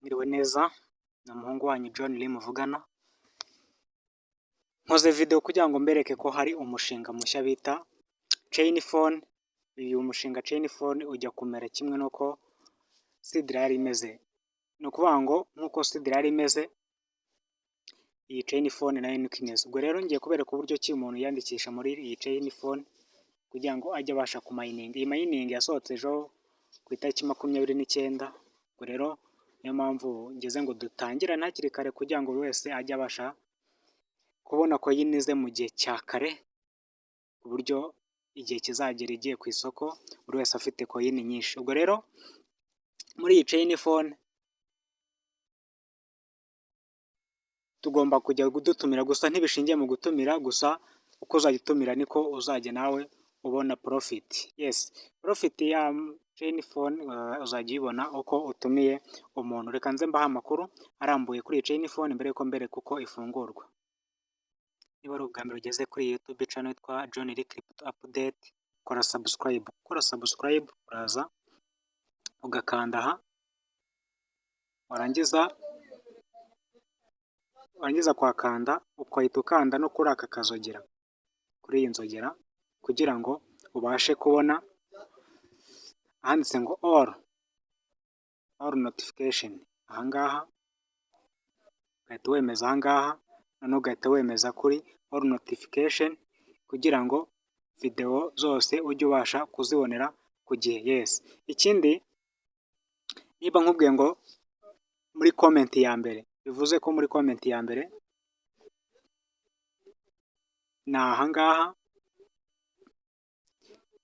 Mwiriwe neza, ni umuhungu wanyu John Lee muvugana, nkoze video kugira ngo mbereke ko hari umushinga mushya bita Chain Phone. Uyu mushinga Chain Phone ujya kumera kimwe n'uko Sidra yari imeze. Ni ukuvuga ngo nk'uko Sidra yari imeze, iyi Chain Phone nayo niko imeze. Ubwo rero ngiye kubereka uburyo ki umuntu yiyandikisha muri iyi Chain Phone kugira ngo ajye abasha kumayininga. Iyi mining yasohotse ejo ku itariki 29, ubwo rero niyo mpamvu ngeze ngo dutangirane hakiri kare kugira ngo buri wese ajye abasha kubona coin ze mu gihe cya kare, ku buryo igihe kizagera igiye ku isoko buri wese afite coin nyinshi. Ubwo rero muri iyi Chain Phone tugomba kujya dutumira, gusa ntibishingiye mu gutumira gusa, uko uzajya utumira niko uzajya nawe ubona profit. Yes, profit ya Chain Phone uzajya uyibona uko utumiye umuntu. Reka nze mbahe amakuru arambuye kuri iyi Chain Phone mbere yuko mbereka uko ifungurwa. Niba ari ubwa mbere ugeze kuri iyi YouTube channel yitwa John Lee Crypto Update, kora subscribe. Gukora subscribe uraza ugakanda aha, warangiza kuhakanda ugahita ukanda no kuri aka kazogera, kuri iyi nzogera, kugira ngo ubashe kubona ahanditse ngo all notification. Aha ngaha ugahita wemeza aha ngaha, noneho ugahita wemeza kuri all notification kugira ngo video zose ujye ubasha kuzibonera ku gihe. Yes, ikindi niba nkubwiye ngo muri comment ya mbere, bivuze ko muri comment ya mbere ni aha ngaha,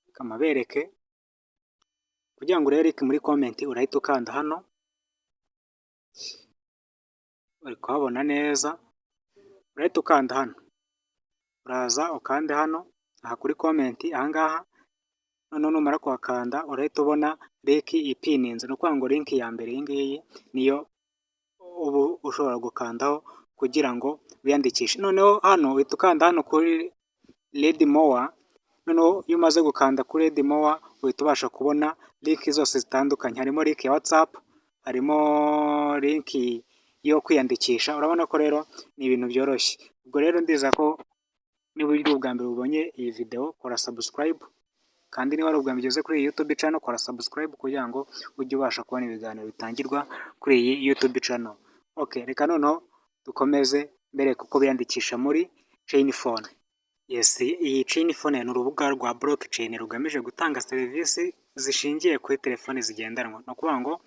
reka mpabereke. Kugira ngo urebe link muri comment urahita ukanda hano, uri kuhabona neza, urahita ukanda hano, uraza ukande hano aha kuri comment aha ngaha, noneho numara kuhakanda urahita ubona link ipininze, ni ukuvuga ngo link ya mbere iyi ngiyi niyo uba ushobora gukandaho kugira ngo wiyandikishe. Noneho hano uhita ukanda hano kuri read more, noneho iyo umaze gukanda kuri read more uhita ubasha kubona link zose zitandukanye, harimo link ya WhatsApp, harimo link yo kwiyandikisha, urabona ko rero ni ibintu byoroshye. Ubwo rero ndizera ko niba ari ubwa mbere ubonye iyi video kora subscribe, kandi niba ari ubwa mbere ugeze kuri iyi YouTube channel kora subscribe kugira ngo ujye ubasha kubona ibiganiro bitangirwa kuri iyi YouTube channel. Okay, reka noneho dukomeze mbereke uko biyandikisha muri Chain Phone. Yes, iyi Chain Phone ni urubuga rwa blockchain rugamije gutanga serivisi zishingiye kuri telefoni zigendanwa. Ni ukuvuga ngo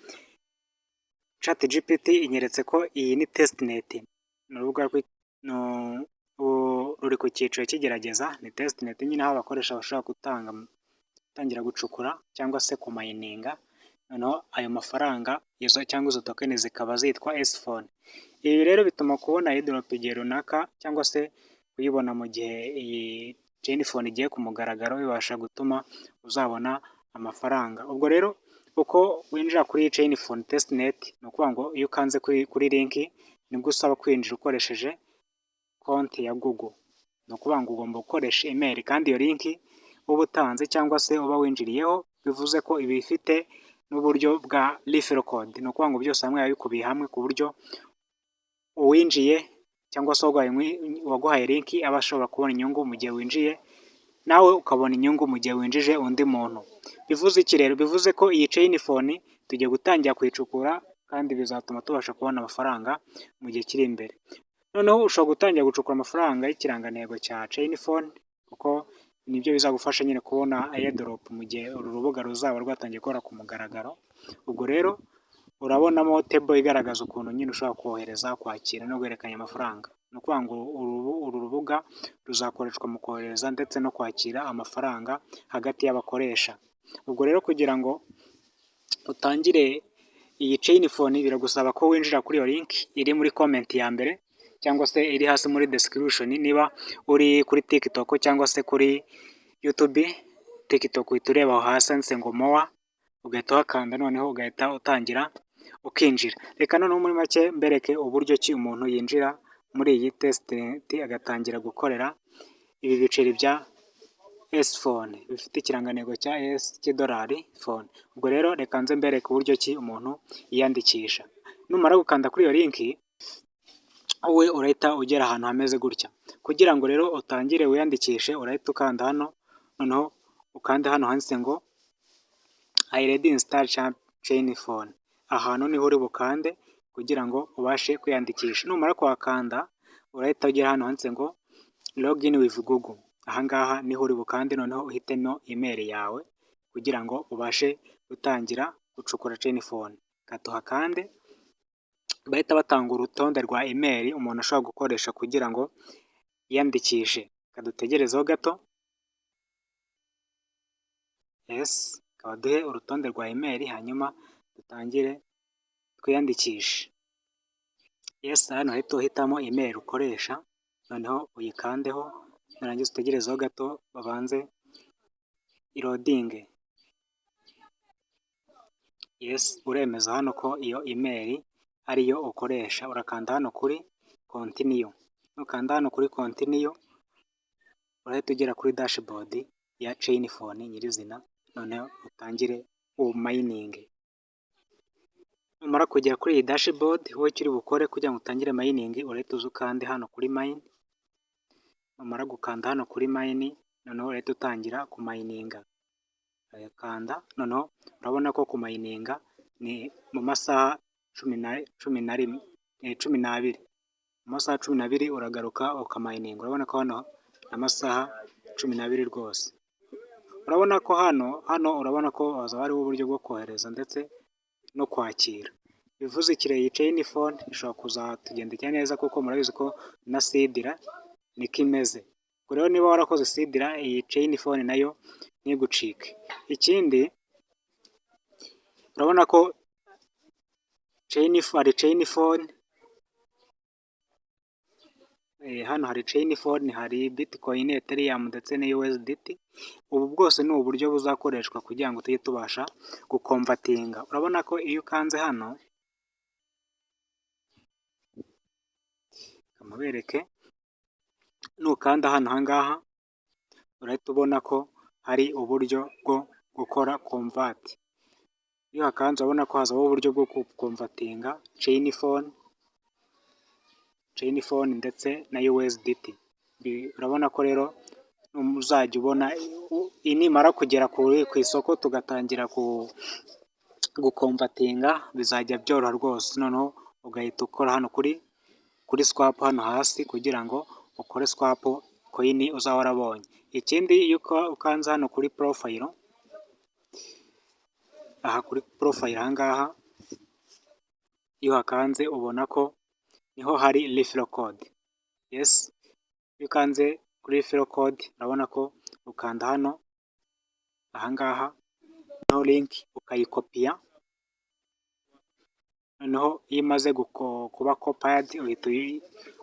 ChatGPT inyeretse ko iyi ni testnet, ni urubuga ruri ku cyiciro cy'igerageza, ni testnet nyine aho abakoresha bashobora gutanga gutangira gucukura cyangwa se kumayininga, noneho ayo mafaranga izo cyangwa izo token zikaba zitwa S-Phone. Ibi rero bituma kubona airdrop igihe runaka cyangwa se kuyibona mu gihe iyi Chain Phone igiye ku mugaragaro bibasha gutuma uzabona amafaranga. Ubwo rero uko winjira kuri Chain Phone testnet, ni ukuvuga ngo iyo ukanze kuri link nibwo usaba kwinjira ukoresheje konti ya Google. Ni ukuvuga ngo ugomba gukoresha email, kandi iyo link uba utanze cyangwa se uba winjiriyeho bivuze ko iba ifite n'uburyo bwa referral code. Ni ukuvuga ngo byose hamwe biba bikubiye hamwe ku buryo uwinjiye cyangwa se uwaguhaye link aba ashobora kubona inyungu mu gihe winjiye, nawe ukabona inyungu mu gihe winjije undi muntu. Bivuze iki rero? Bivuze ko iyi Chain Phone tugiye gutangira kuyicukura kandi bizatuma tubasha kubona amafaranga mu gihe kiri imbere. Noneho ushobora gutangira gucukura amafaranga y'ikirangantego cya Chain Phone, kuko nibyo bizagufasha nyine kubona airdrop mu gihe uru rubuga ruzaba rwatangiye gukora ku mugaragaro. Ubwo rero urabonamo table igaragaza ukuntu nyine ushobora kohereza, kwakira no guhererekanya amafaranga. Ni ukuvuga ngo uru rubuga ruzakoreshwa mu kohereza ndetse no kwakira amafaranga hagati y'abakoresha. Ubwo rero kugira ngo utangire iyi Chain Phone biragusaba ko winjira kuri iyo link iri muri comment ya mbere cyangwa se iri hasi muri description, niba uri kuri TikTok cyangwa se kuri YouTube. TikTok uhita ureba aho hasi handitse ngo more, ugahita uhakanda noneho ugahita utangira ukinjira. Reka noneho muri make mbereke uburyo ki umuntu yinjira muri iyi testnet agatangira gukorera ibi biceri bya S-Phone bifite ikirangantego cya S cy'idolari phone. Ubwo rero reka nze mbereke uburyo ki umuntu yiyandikisha. Numara gukanda kuri iyo link, wowe urahita ugera ahantu hameze gutya. Kugira ngo rero utangire wiyandikishe, urahita ukanda hano, noneho ukande hano handitse ngo "I already install chain phone". Ahantu niho uri bukande kugira ngo ubashe kwiyandikisha. Numara kuhakanda, urahita ugera hano handitse ngo "Login with Google". Aha ngaha niho uri bukande, noneho uhitemo email yawe kugira ngo ubashe gutangira gucukura chain phone. Reka tuhakande, bahita batanga urutonde rwa email umuntu ashobora gukoresha kugira ngo yiyandikishe. Reka dutegerezeho gato. Yes, baduhe urutonde rwa email, hanyuma dutangire twiyandikishe. Yes, hano uhita uhitamo email ukoresha, noneho uyikandeho, nurangiza utegerezeho gato babanze iloadinge. Yes, uremeza hano ko iyo email ariyo ukoresha, urakanda hano kuri "Continue". Nukanda hano kuri "Continue", urahita ugera kuri dashboard ya chain phone nyirizina, noneho utangire umayininge. Numara kugera kuri iyi dashboard, wowe icyo uri bukore kugira ngo utangire mining, urahita uza ukande hano kuri "Mine". Numara gukanda hano kuri "Mine", noneho urahita utangira kumayininga. Urakanda, noneho urabona ko kumayininga ni mu masaha 11, 12. Mu masaha 12 uragaruka ukamayininga. Urabona ko hano ni amasaha 12 rwose. Urabona ko hano urabona ko hazaba hariho uburyo bwo kohereza ndetse no kwakira. Bivuze iki? Iyi chain phone ishobora kuzatugendekera neza, kuko murabizi ko na Sidra niko imeze. Ubwo rero niba warakoze Sidra, iyi chain phone nayo ntigucike. Ikindi, urabona ko hari chain phone, hano hari chain phone, hari Bitcoin, Ethereum ndetse na USDT. Ubu bwose ni uburyo buzakoreshwa kugira ngo tujye tubasha gukonvatinga. Urabona ko iyo ukanze hano, reka mubereke, nukanda hano aha ngaha, urahita ubona ko hari uburyo bwo gukora convert. Iyo uhakanze, urabona ko hazaho uburyo bwo gukonvatinga chain phone ndetse na USDT. Urabona ko rero uzajya ubona nimara kugera ku isoko, tugatangira gukonvatinga, bizajya byoroha rwose. Noneho ugahita ukora hano kuri "Swap" hano hasi kugira ngo ukore swap coin uzaba warabonye. Ikindi, iyo ukanze hano kuri profile, aha kuri profile aha ngaha, iyo uhakanze ubona ko niho hari referral code. Yes, iyo ukanze kuri referral code, urabona ko ukanda hano aha ngaha, noneho link ukayikopiya, noneho iyo imaze kuba copied, uhita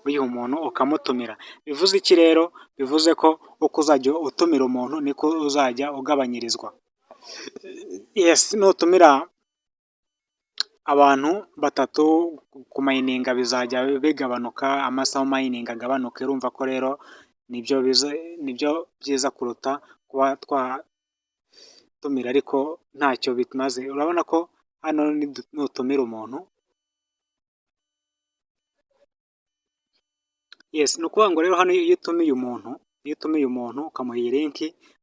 uyiha umuntu ukamutumira. Bivuze iki rero? Bivuze ko uko uzajya utumira umuntu niko uzajya ugabanyirizwa. Yes, nutumira abantu batatu, kumayininga bizajya bigabanuka, amasaha umayininga agabanuke. Urumva ko rero nibyo byiza kuruta kuba twatumira ariko ntacyo bimaze. Urabona ko hano nutumira umuntu, yes, ni ukuvuga ngo rero hano iyo utumiye umuntu ukamuha iyi link,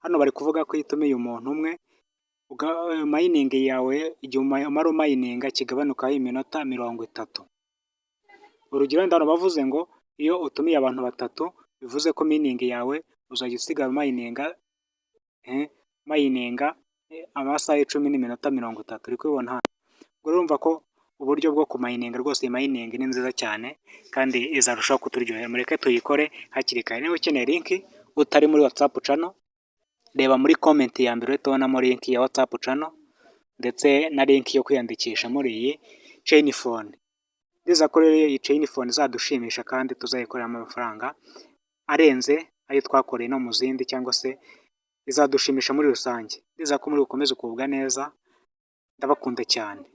hano bari kuvuga ko iyo utumiye umuntu umwe, mining yawe igihe umara umayininga kigabanukaho iminota 30. Urugero wenda hano bavuze ngo iyo utumiye abantu batatu, bivuze ko mining yawe uzajya usigara umayininga amasaha 10 n'iminota 30, uri kubibona hano? Ubwo urumva ko uburyo bwo kumayininga rwose, iyi mining ni nziza cyane kandi izarushaho kuturyohera. Mureke tuyikore hakiri kare. Niba ukeneye link utari muri WhatsApp channel, reba muri comment ya mbere, uhite ubonamo link ya WhatsApp channel ndetse na link yo kwiyandikisha muri iyi chain phone. Ndizera ko rero iyi chain phone izadushimisha kandi tuzayikoreramo amafaranga arenze ayo twakoreye no mu zindi, cyangwa se izadushimisha muri rusange. Ndizera ko muri bukomeze kugubwa neza, ndabakunda cyane.